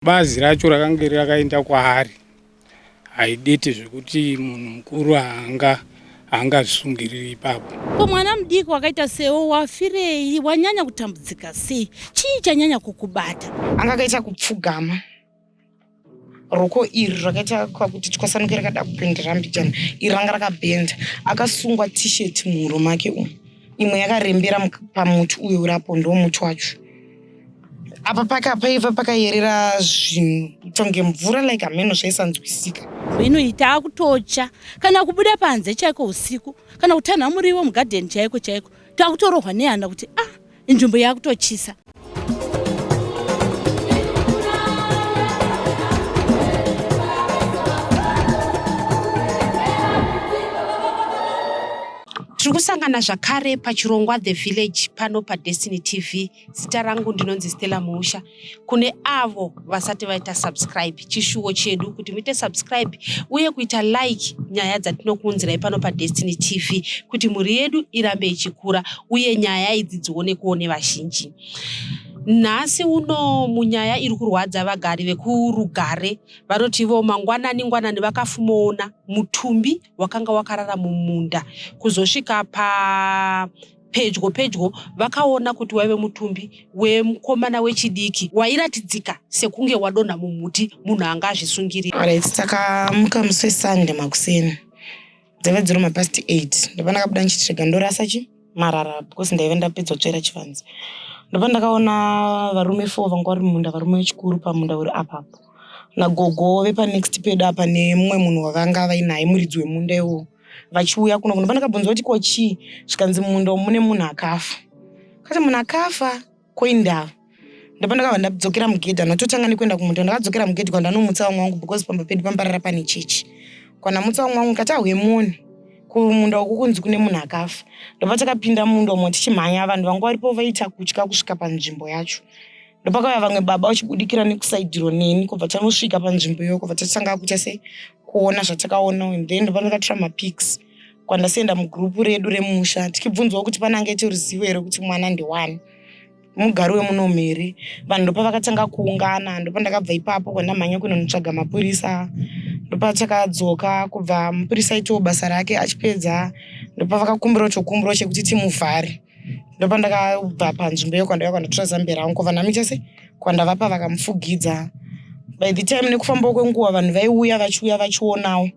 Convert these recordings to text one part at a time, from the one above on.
Bazi racho rakange rakaenda kwaari haidete zvekuti munhu mukuru haanga haangazvisungiriri ipapo. Ko mwana mudiki wakaita sewo wafirei wanyanya kutambudzika sei chii chanyanya kukubata? Anga akaita kupfugama roko iri rakaita kakuti twasanuke rakada kupindira mbijana iri ranga rakabhenda akasungwa t-shirt muhuro make umu imwe yakarembera pamuti uyo uri apo ndomuti wacho apa paka paiva pakayerera zvinhu kutonge mvura like hameno zvaisanzwisika. Ino takutocha kana kubuda panze chaiko usiku kana kutanha muriwo mugadheni chaiko chaiko takutorohwa nehana kuti ah inzvimbo yakutochisa. Tiri kusangana zvakare pachirongwa The Village pano paDestiny TV. Zita rangu ndinonzi Stella Muusha. Kune avo vasati vaita subscribe, chishuwo chedu kuti muite subscribe uye kuita like nyaya dzatinokuunzirai pano paDestiny TV kuti mhuri yedu irambe ichikura uye nyaya idzi dzionekwewo nevazhinji. Nhasi uno munyaya iri kurwadza vagari vekuRugare vanoti ivo mangwanani ngwanani vakafumoona mutumbi wakanga wakarara mumunda kuzosvika pa pedyo pedyo vakaona kuti waive mutumbi wemukomana wechidiki wairatidzika sekunge wadonha mumuti munhu anga azvisungirira. Alright, takamuka musi weSunday makuseni dzaiva dziri mapast 8 ndobva ndakabuda ndichiti rega ndorasa chi marara because ndaiva ndapedza kutsvaira chivanze ndobva ndakaona varume 4 vanga vari mumunda varume vechikuru pamunda uri apapo nagogo vepanext pedu apa nemumwe munhu wavanga vainaye muridzi wemunda iwowo vachiuya kuno kuno pandakabvunzwa kuti ko chii zvikanzi mumunda umu mune munhu akafa kati munhu akafa koindava ndopandakabva ndadzokera mugedhi anototanga nekuenda kumunda ndakadzokera mugedhi kwandanomutsa vamwe vangu because pamba pedu pambarara pane chechi kwandamutsa vamwe vangu ndikati ahwemoni kumunda uku kunzi kune munhu akafa ndobva takapinda mumunda umo tichimhanya vanhu vangu varipo vaita kutya kusvika panzvimbo yacho ndopakauya vamwe baba vachibudikira nekusaidhiro neni kubva tanosvika panzvimbo iyoyo kubva tatanga kuita sei kuona zvatakaona and then ndopandakatora mapics kwandasenda mugurupu redu remusha tichibvunzwawo kuti pane angaite ruzivo here kuti mwana ndewani mugari wemunomu here vanhu ndopavakatanga kuungana ndopandakabva ipapo kwandamhanya kunonotsvaga mapurisa ndopatakadzoka kubva mupurisa aitawo basa rake achipedza ndopavakakumbirawo chokumbiro chekuti timuvhare ndopandakabva panzvimbo iyo kwandauya kwandatora zambia rangu kubva ndamita se kwandavapa vakamufugidza by the time nekufambawo kwenguva vanhu vaiuya vachiuya vachionawo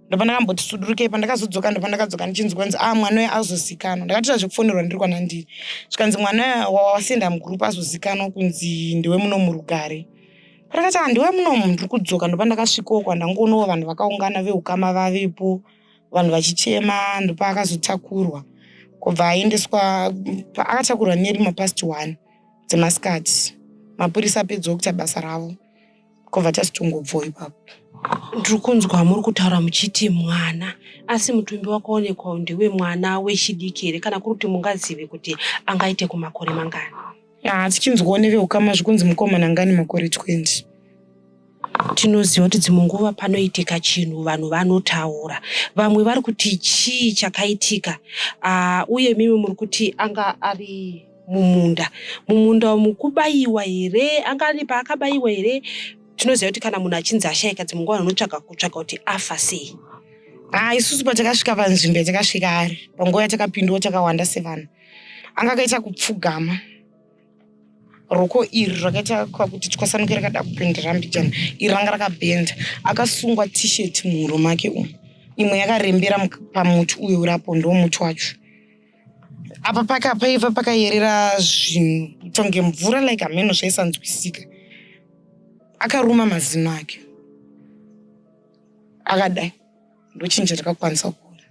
ndopandakamboti sudurukei pandakazodzoka ndopandakadzoka ndichinzwa kunzi ah mwana uyo azozikanwa ndakatoita zvekufonerwa ndiri kwanandiri zvikanzi mwana uyo wawasenda mugroup azozikanwa kunzi ndiwe muno murugare pandakati ah ndiwe munomu ndiri kudzoka ndopandakasvikawo kwandangoonawo vanhu vakaungana veukama vavepo vanhu vachichema ndopaakazotakurwa kubva aendeswa akatakurwa neri mapast one dzemasikati mapurisa apedzawo kuita basa ravo kubva tasitongobvawo ipapo. Ndiri kunzwa muri kutaura muchiti mwana asi mutumbi wakaonekwa ndewe mwana wechidiki here kana kuri kuti mungazive kuti angaite kumakore mangani? Ya, tichinzwawo neveukama zvikunzi mukomana anga ane makore 20. Tinoziva kuti dzimwe nguva panoitika chinhu vanhu vanotaura. Vamwe vari kuti chii chakaitika uh, uye mimi muri kuti anga ari mumunda. Mumunda umu kubayiwa here? Anga ane paakabayiwa here? Tinoziva kuti kana munhu achinzi ashaika dzimwe nguva vanhu vanotsvaga kutsvaga kuti afa sei. Ah, isusu patakasvika panzvimbo yatakasvika ari panguva yatakapindawo takawanda sevanhu anga akaita kupfugama roko iri rakaita kakuti twasanuke rakada kupindira mbijana iri ranga rakabhenda akasungwa t-shirt muhuro make umu imwe yakarembera pamuti uyo uri apo ndomuti wacho apa paka paiva pakayerera zvinhu kutonge mvura like hameno zvaisanzwisika akaruma mazino ake akadai ndochinhu chatakakwanisa kuona.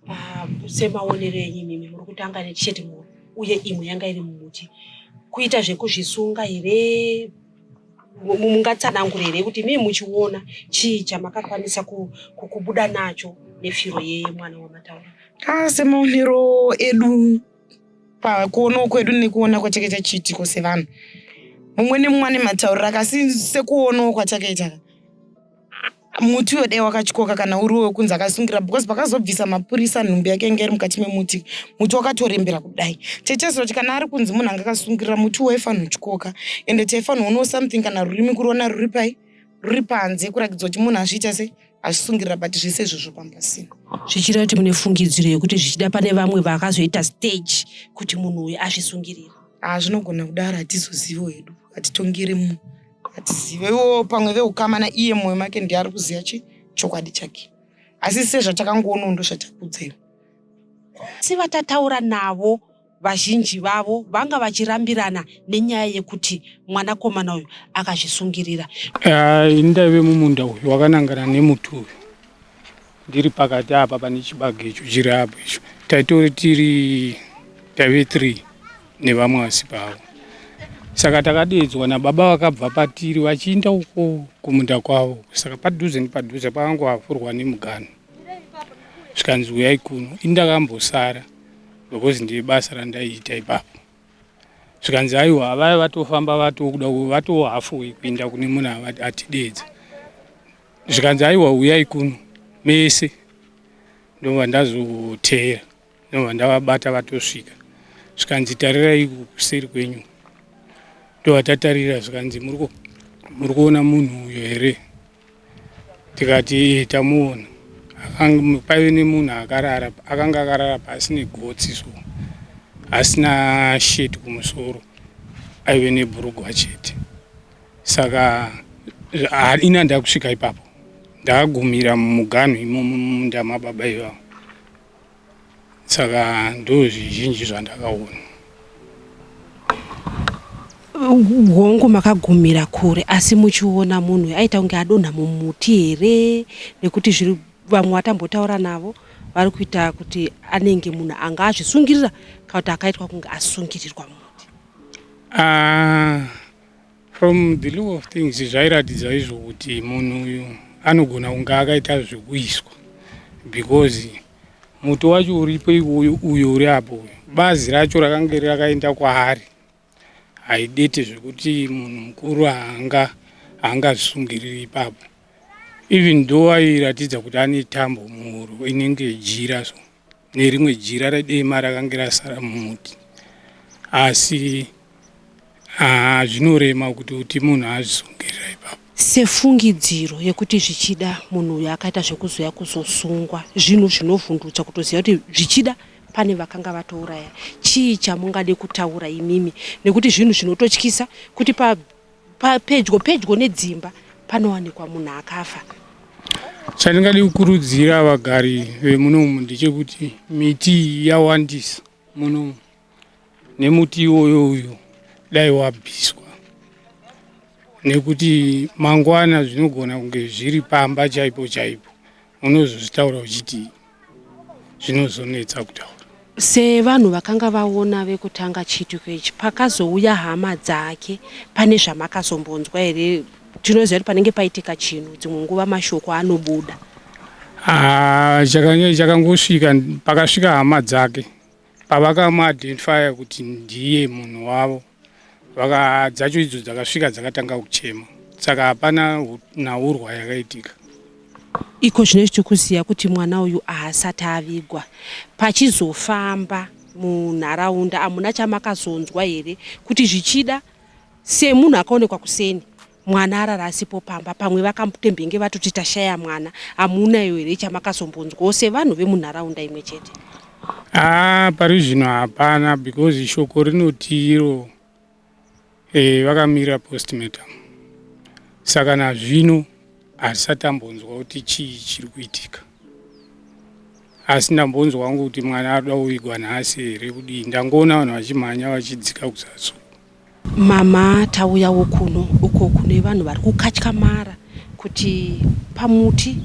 Ah, semaonero enyu imimi muri kutanga nechisheti muhuro uye imwe yanga iri mumuti kuita zvekuzvisunga here mungatsanangura here kuti imimi muchiona chii chamakakwanisa kubuda nacho nefiro yemwana wamataura? Ah, semaonero edu pakuonawo kwedu nekuona kwatakaita chiitiko sevanhu mumwe nemumwe ane matauriro akasi sekuonawo kwatakaita. Muti uyo dai wakatyoka kana uri wekunzi akasungira because pakazobvisa mapurisa nhumbi yake inge iri mukati memuti, muti wakatorembera kudai. Teteziva kuti kana ari kunzi munhu anga akasungirira muti waifanira kutyoka ende taifanira kuonawo something kana rurimi kuruona ruri pai ruri panze kurakidza kuti munhu azviita sei azvisungirira but zvese izvozvo pambasina. Zvichireva kuti mune fungidziro yekuti zvichida pane vamwe vakazoita stage kuti munhu uyu azvisungirira. Ah, zvinogona kudaro hatizozivo hedu hatitongere munhu hatizive iwo pamwe veukama naiye mwoyo make ndiye ari kuziva chi chokwadi chake asi sezvatakangoonawo ndozvatakudzaiwo. Asi vatataura navo vazhinji vavo vanga vachirambirana nenyaya yekuti mwanakomana uyu akazvisungirira. Ini ndaive mumunda uyu wakanangana nemuti uyu ndiri pakati apa pane chibage icho chiri apo icho taitori tiri taive 3 nevamwe vasi pavo saka takadeedzwa nababa vakabva patiri vachiinda uko kumunda kwavo saka padhuze nepadhuze pakangoavhurwa nemuganhu zvikanzi uyai kuno ini ndakambosara because ndiye basa randaiita ipapo zvikanzi aiwa vaya vatofamba vatokuda vatoo halfway kuinda kune munhu atideedza zvikanzi aiwa uyai kuno mese ndobva ndazoteera ndobva ndavabata vatosvika zvikanzi tarirai kuseri kwenyu ndobva tatarira zvikanzi muri kuona munhu uyo here tikati tamuona paive nemunhu akarara akanga akarara pasi negotsi so asina sheti kumusoro aive nebhurugwa chete saka ini handida kusvika ipapo ndakagumira mumuganhu imomo mumunda mababa ivavo saka ndo zvizhinji zvandakaona. Hongu makagumira kure asi muchiona munhu aita kunge adonha mumuti here nekuti zviri vamwe vatambotaura navo vari kuita kuti anenge munhu anga azvisungirira kana kuti akaitwa kunge asungirirwa mumuti. From the look of things zvairatidza izvo kuti munhu uyu anogona kunge akaita zvekuiswa because muti wacho uripo iwoyo uyo uri apo uyo bazi racho rakange rakaenda kwaari haidete zvekuti munhu mukuru haanga haangazvisungiriri ipapo even though airatidza kuti ane tambo muhuro inenge jira so nerimwe jira redema rakange rasara mumuti asi ah, zvinorema kuti uti munhu azvisungirira ipapo. Sefungidziro yekuti zvichida munhu uyu akaita zvekuzouya kuzosungwa zvinhu zvinovhundutsa kutoziva kuti zvichida pane vakanga vatouraya. Chii chamungade kutaura imimi nekuti zvinhu zvinototyisa kuti pa Pedyo pedyo nedzimba panowanikwa munhu akafa. Chandingadi kukurudzira vagari vemunomu ndechekuti miti iyi yawandisa munomu nemuti iwoyo uyu dai wabviswa nekuti mangwana zvinogona kunge zviri pamba chaipo chaipo unozozvitaura uchitii zvinozonetsa kutaura. Sevanhu vakanga vaona vekutanga chiitiko ichi, pakazouya hama dzake pane zvamakazombonzwa here? Tinoziva kuti panenge paitika chinhu dzimwe nguva mashoko anobuda. Ah, chakangosvika pakasvika hama dzake pavakamuidentifya kuti ndiye munhu wavo vaka dzacho idzo dzakasvika dzakatanga kuchema saka hapana nhaurwa yakaitika. Iko zvino tiri kuziva kuti mwana uyu haasati avigwa. Pachizofamba munharaunda hamuna chamakazonzwa here kuti zvichida semunhu akaonekwa kuseni mwana arara asipo pamba pamwe vakatembenge vatoti tashaya mwana hamunayo here chamakazombonzwawo sevanhu vemunharaunda imwe chete? Haa pari zvino hapana because shoko rinoti iro eh, vakamira postmortem saka nazvino hatisati tambonzwa kuti chii chiri kuitika asi ndambonzwa hangu kuti mwana arikuda kuvigwa nhasi here kudii ndangoona vanhu vachimhanya vachidzika kuzasi uko. Mama tauyawo kuno uko kune vanhu vari kukatyamara kuti pamuti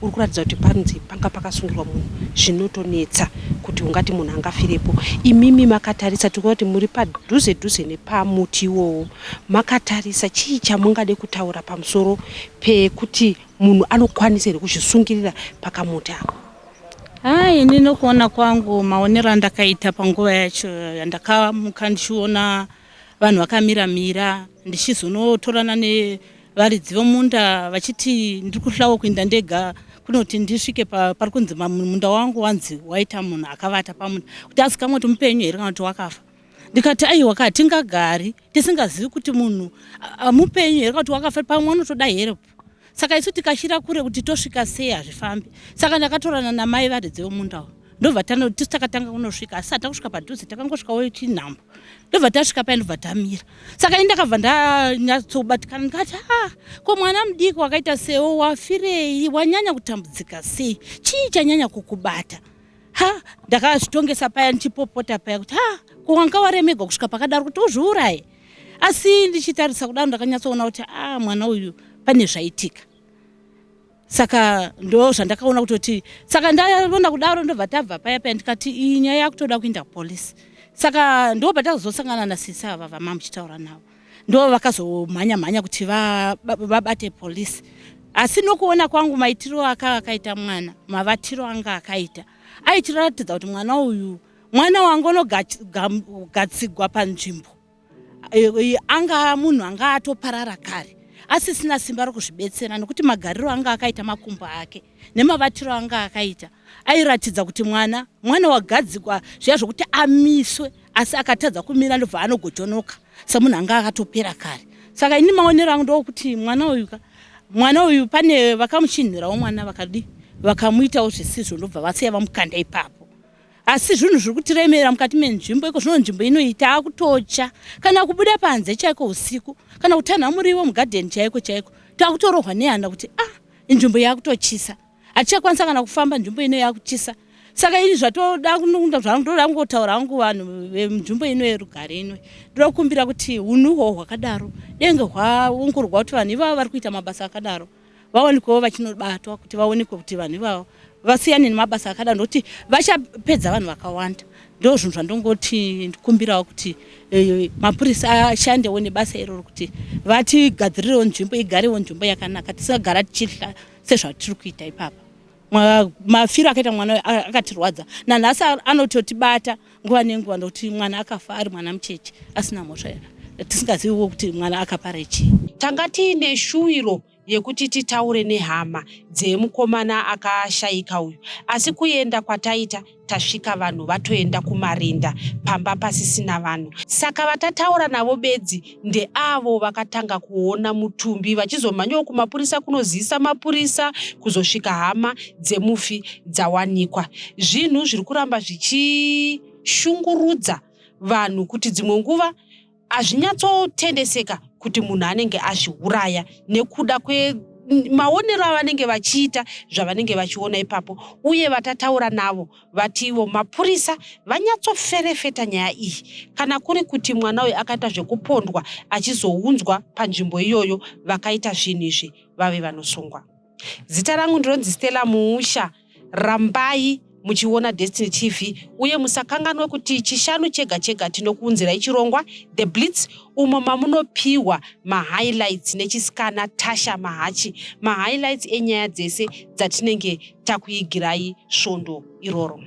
uri kuratidza kuti panzi panga pakasungirwa munhu zvinotonetsa kuti ungati munhu angafirepo. Imimi makatarisa tiri kuona kuti muri padhuze dhuze nepamuti iwowo makatarisa chii chamungade kutaura pamusoro pekuti munhu anokwanisa here kuzvisungirira pakamuti ako? Haa ini nokuona kwangu maonero andakaita panguva yacho yandakamuka ndichiona vanhu vakamira mira ndichizonotorana ne Varidzi vemunda vachiti ndiri kuhlawo kuenda ndega kunoti ndisvike pari kunzi munda wangu wanzi waita munhu akavata pamunda kuti azikamwe kuti mupenyu here kana kuti wakafa. Ndikati aiwa ka hatingagari tisingazivi kuti munhu mupenyu here kana kuti wakafa, pamwe unotoda help. Saka isu tikashira kure kuti tosvika sei hazvifambi. Saka ndakatorana namai varidzi vemunda uyu ndobva tisu takatanga kunosvika, asi hatina kusvika padhuze, takangosvikawo chinhambo ndobva tasvika paya ndobva tamira. Saka ini ndakabva ndanyatsobatikana ndikati ha ko mwana mudiki wakaita sewo wafirei, wanyanya kutambudzika sei, chii chanyanya kukubata? Ha, ndakazvitongesa paya ndichipopota paya kuti ha ko wanga waremegwa kusvika pakadaro kuti uzviuraye. Asi ndichitarisa kudaro ndakanyatsoona kuti a mwana uyu pane zvaitika. Saka ndo zvandakaona kutoti, saka ndaona kudaro ndobva tabva paya paya ndikati iyi nyaya yakutoda kuenda kupolisi. Saka ndo patakazosangana nasisi ava vamamuchitaura navo, ndo vakazomhanya mhanya kuti vabate polisi. Asi nokuona kwangu maitiro aka akaita mwana, mavatiro anga akaita aitiratidza kuti mwana uyu mwana wangu unogadzigwa panzvimbo, anga munhu anga atoparara kare asisina simba rokuzvibetsera, nokuti magariro anga akaita makumbo ake nemavatiro anga akaita airatidza kuti mwana wagadzikwa zviya zvokuti amiswe, asi akatadza kumira ndobva anogojonoka semunhu anga akatopera kare. Saka ini maonero angu ndokuti mwana uyu pane vakamuchinhirawo mwana vakadi vakamuitawo zvisizvo ndobva vasiya vamukanda ipapo. Asi zvinhu zviri kutiremera mukati menzvimbo iko zvino nzvimbo inoita akutocha kana kubuda panze chaiko usiku kana kutanha muriwo mugadheni chaiko chaiko takutorohwa nehana kuti ah nzvimbo yakutochisa, hatichakwanisa kana kufamba, nzvimbo ino yakuchisa. Saka ini zvatoda zvandoda kungotaura hangu vanhu venzvimbo ino yerugare ino, ndoda kukumbira kuti hunhu uhwo hwakadaro denge hwaongororwa kuti vanhu ivavo vari kuita mabasa akadaro vawanikwewo vachinobatwa, kuti vaonekwe kuti vanhu ivavo vasiyane nemabasa akadaro, nokuti vachapedza vanhu vakawanda. Ndo zvinhu zvandongoti ndikumbirawo kuti mapurisa ashandewo nebasa iroro kuti vatigadzirirewo nzvimbo, igarewo nzvimbo yakanaka, tisagara tichihla sezvatiri kuita ipapa. Mafiro akaita mwana akatirwadza nanhasi anototibata nguva nenguva, nokuti mwana akafa ari mwana mucheche asina mhosva, tisingaziviwo kuti mwana akapara chii. Tanga tiine shuwiro yekuti titaure nehama dzemukomana akashaika uyu, asi kuenda kwataita tasvika vanhu vatoenda kumarinda, pamba pasisina vanhu. Saka vatataura navo bedzi ndeavo vakatanga kuona mutumbi vachizomhanyawo kumapurisa kunozivisa mapurisa kuzosvika hama dzemufi dzawanikwa. Zvinhu zviri kuramba zvichishungurudza vanhu kuti dzimwe nguva hazvinyatsotendeseka kuti munhu anenge azviuraya nekuda kwemaonero avanenge vachiita zvavanenge vachiona ipapo. Uye vatataura navo vativo mapurisa vanyatsoferefeta nyaya iyi, kana kuri kuti mwana uyu akaita zvekupondwa achizounzwa panzvimbo iyoyo, vakaita zvinhu izvi vave vanosungwa. Zita rangu ndinonzi Stella Muusha. Rambai muchiona Destiny TV uye musakanganwe kuti Chishanu chega chega tinokuunzirai chirongwa The Blitz, umo mamunopiwa mahighlights nechisikana Tasha Mahachi, mahighlights enyaya dzese dzatinenge takuigirai svondo iroro.